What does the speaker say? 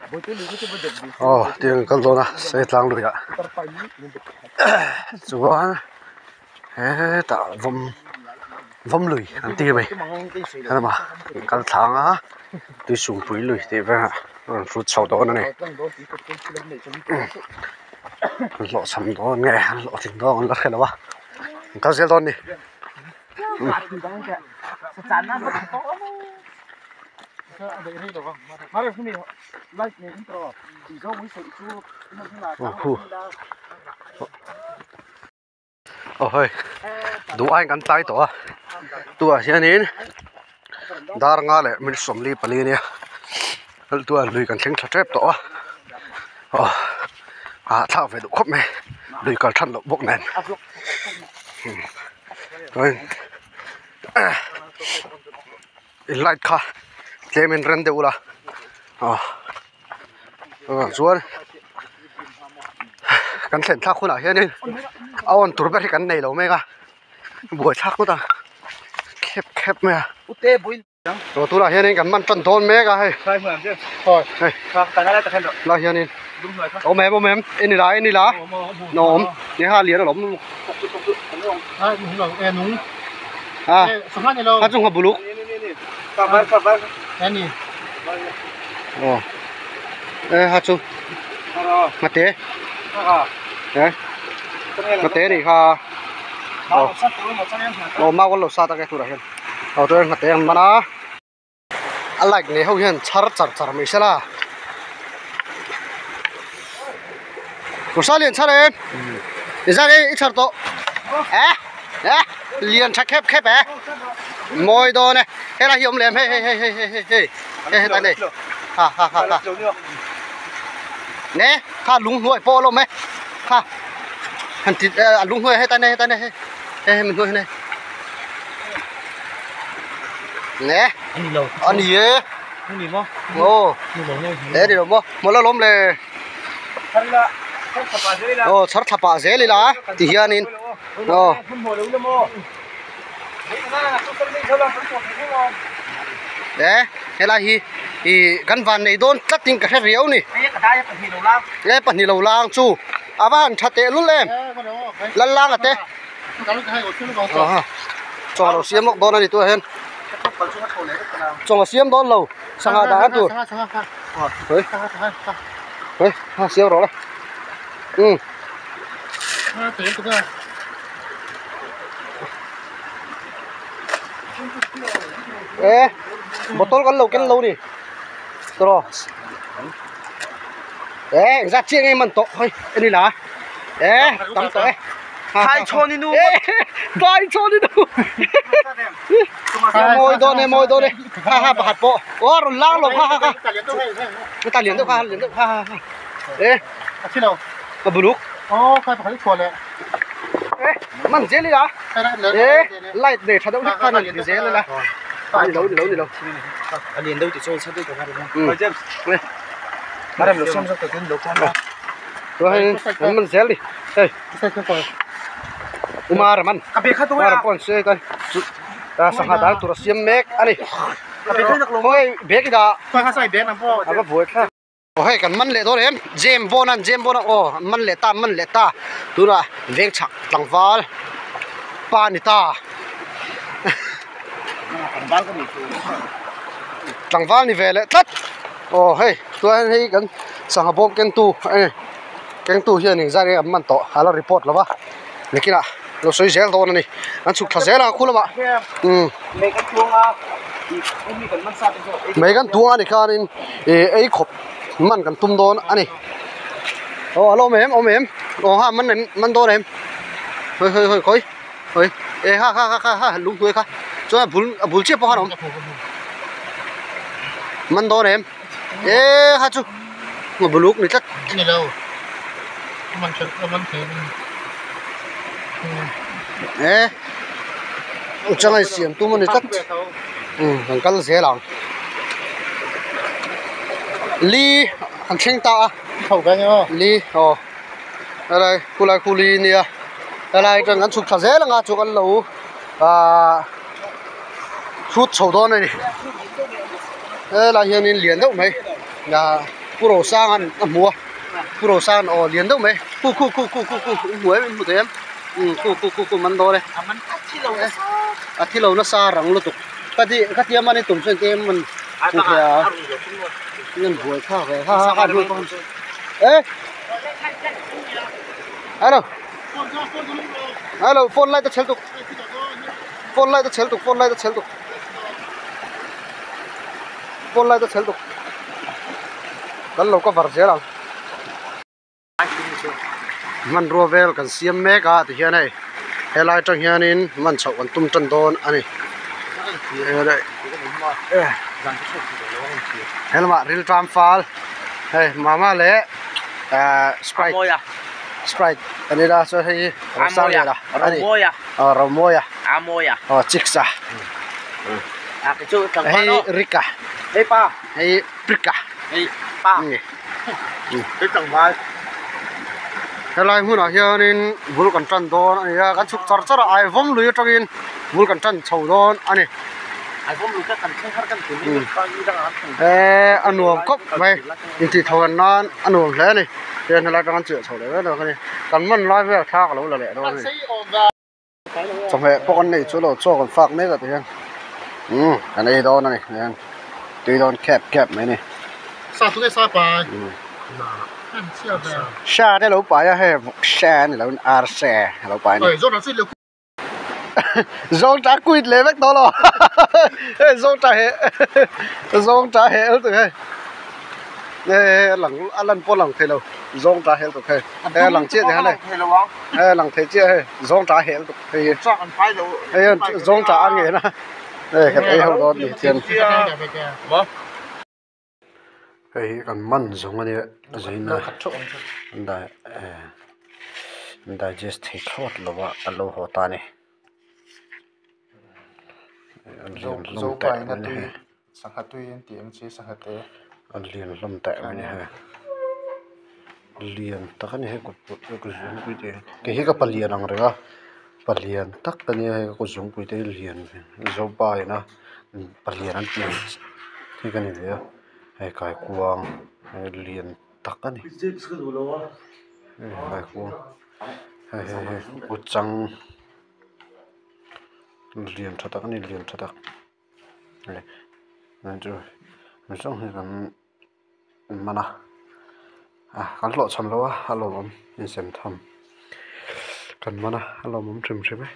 Aw tiang kal dawn a Saitlang luiah chuan hetah vawm vawm lui an ti mai helama kal thlang a tuisungpui lui tih velah a rawn hrut chho dawn a ni an hlawhchham dawn nge an hlawhtling dawn an la hre lo a an kal zel dawn a ni. Aw hei duh aiin kan tlai tawh a tunah hianin dar nga leh minute 44 a nia tunah lui kan thleng thla tep tawh a aw hahthlak ve duh khawp mai lui kal that loh bawk nen. In light kha tlem in rem deuh ula aw chuvang chuan kan thlen thlak hunah hianin a awn tur ber hi kan nei lo mek a buaithlak ngawt a khep khep mai a. Chaw turah hianin kan man tan dawn mek a hei hei lai hianin awm em awm em en ila en ila na awm ni ha lian alawm a a chu ngha buluk aw e ha chu ngate e ngate nih kha aw aw mau kan lo sat a ke turah hian. Aw chuan hnate an man a a light nei ho hian chhar char char mai sela Kawrsa lian chhar em i zak e i chhar tawh eh eh lian tha khep khep eh mawi dawn e helai hi awm lem hei hei hei hei hei hei hei hei hei ha ha ha ha ne kha lung hnuai pawh a la awm e kha han ti a lung hnuai hetlai nei hetlai nei hei. Hei hemi hnuai hian hei ne Ani lo ani e ani maw aw ni lo nge e ni lo maw hmuh la lawm le aw chhar thla pah zel ila ti hianin aw e helai hi ih kan van nei dawn tlat in ka hre riau ni e pahnih lo lang chu. A va han tha teh lul em lal lang a te chaw lo siam lawk dawn a ni tunah hian chaw a siam dawn lo sangha dah an tur hei hei ha siam rawh le um e bottle kan lo ken lo ni tawh. Ê engzat chiah nge man tawh hei en ila ê tam tawh e Thai chhawn i nu Thai chhawn i nu mawi dawn e mawi dawn e ha ha pakhat pawh aw rawn lang lo ha ha ha ta lian deuh kha lian deuh ha ha ha e a buluk e man zel ila e light nei tha deuh hlek khan an ti zel ila ni lo ni lo ni lo a lian deuh ti chawl sa deuh ka ngai Chuan man zel ni hei Umar man Umar pawh an sawi a sangha dal tur a siam mek a ni khawnge bag i dah a va buai thlak aw hei kan man leh dawn em Jem Bond an Jem Bond a aw an man leh ta an man leh ta tunah veng chhak tlangval pa ni ta tlangval ni ve leh tlat. Aw hei chuan hei kan sangha bawm kengtu e kengtu hian engzat nge an man tawh a la report lo va nikinah lo sawi zel dawn a ni an chhuk thla zel a khu lamah umm mei kan tuang a ni khanin ih ei khawp man kan tum dawn a ni aw a la awm em awm em aw ha man em man dawn em hawi hawi hawi khawi hawi e ha kha kha kha lung hnuai kha chuan a bul a bul chiah pawh khan a awm. Man dawn em? E kha chu nga buluk ni tlat. Ni lo. Man tha man thei ni. E changai siam tum ani tlat. Um kan kal zel ang. Li an thleng ta a. Tho ka ni aw. Li aw. Helai khulai khu li nia. Helai atang kan chhuk thla zel anga chu kan lo ah hrut chho dawn a ni helai hianin lian deuh mai ah. Pu Rosanga'n a hmu a Pu Rosanga'n aw lian deuh mai khu khu khu khu khu khu in hmu em in hmu thei em umm khu khu khu khu man dawn e a thi lo nasa rang lutuk ka ti ka tia man i tum chuan tia man hmu thei a an buai thlak ve ha ha ha e hello hello phone light a chhel tuk phone light a chhel tuk phone light a chhel tuk. Phone light a chhel tuk kan lo cover zel ang hmanrua vel kan siam mek a tihian hei helai atang hianin man chhoh kan tum tan dawn a ni he lamah rilṭam fal hei mama leh ahh sprite sprite a ni la chuan hei hi Rosaliana a ni aw Romawia aw chicks a. Hei Rika hei pa hei Prika hei pa hei tlangval helai hmunah hianin bul kan tan dawn a ni a kan chhuk char char a Aivawm lui atangin bul kan tan chho dawn a ni Aivawm lui kha kan thleng har kan ti e a nuam khawp mai intih tho nan a nuam hle a ni tihian helai atang an chiah chho leh vel a ni kan man lai vel thla ka lo la leh dawn a ni. Chawhmeh pawh kan nei chu lo chaw kan fak mek a ti hian umm kan ei dawn a ni tihian tui dawn khep khep mai a ni sha te lo pai a hei sha a ni lo in ar sha a lo pai a ni zawng ta quit leh vek tawh lo hei zawng ta heh zawng ta heh lutuk hei. Hei a lang a lan pawh a lang thei lo zawng ta hel tuk hei hei a lang chiah ti hian hei hei a lang thei chiah hei zawng ta hel tuk hei hi hei hian zawng ta a ngen a hei kan ei ho dawn ni hian hei hi kan man zawng a nia zin a an dai an digest thei thlawt lo a a lo haw ta a ni. Zo paina tui sangha tui an tih ang chi sangha te a lian hlawm teh mai a ni hei lian tak a ni hei kut kut zungpui te hi kei hi ka palian ang reng a palian tak a nia hei ka kut zungpui te hi lian zopa ina palian an tih ang hi ka ni ve a hei kaikuang lian tak a ni hei kaikuang hei hei hei kut chang. Lian tha tak a ni lian tha tak chu zawng hi kan man a ah kan hlawhchham lo a a lawmawm insem tham kan man a a lawmawm hrim hrim e.